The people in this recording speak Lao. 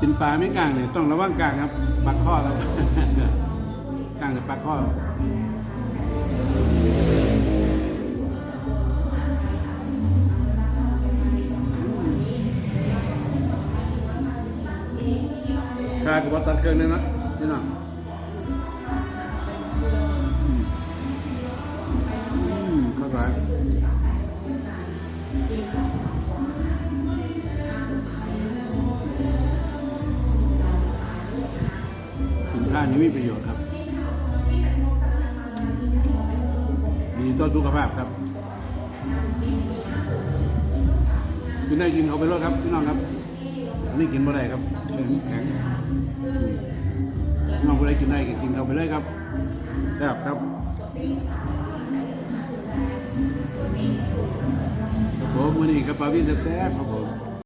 ກິນປາມີກ້າງນີ້ຕ້ອງລະວັງກ້າງຄັບ ປັກຄໍລະ ກ້າງຈະປັກຄໍ. ຂາກະບໍ່ຕັດເຄື່ອງເລີຍເນາະພີ່ນ້ອງ. ອືມ ອືມ ຄັກຫຼາຍ. ກິນທານນີ້ມີປະໂຫຍດຄັບ ດີຕໍ່ສຸຂະພາບຄັບ. ກິນໄດ້ກິນເຂົ້າໄປໂລດຄັບ ພີ່ນ້ອງຄັບ. ອັນນີ້ກິນບໍ່ໄດ້ຄັບ ແຂງ ແຂງ. ອືມ ນ້ອງຜູ້ໃດກິນໄດ້ກໍກິນເຂົ້າໄປເລີຍຄັບ ແຊບຄັບ. ຄັບຜົມ ມື້ນີ້ກັບປາວິນແຊບໆຄັບຜົມ.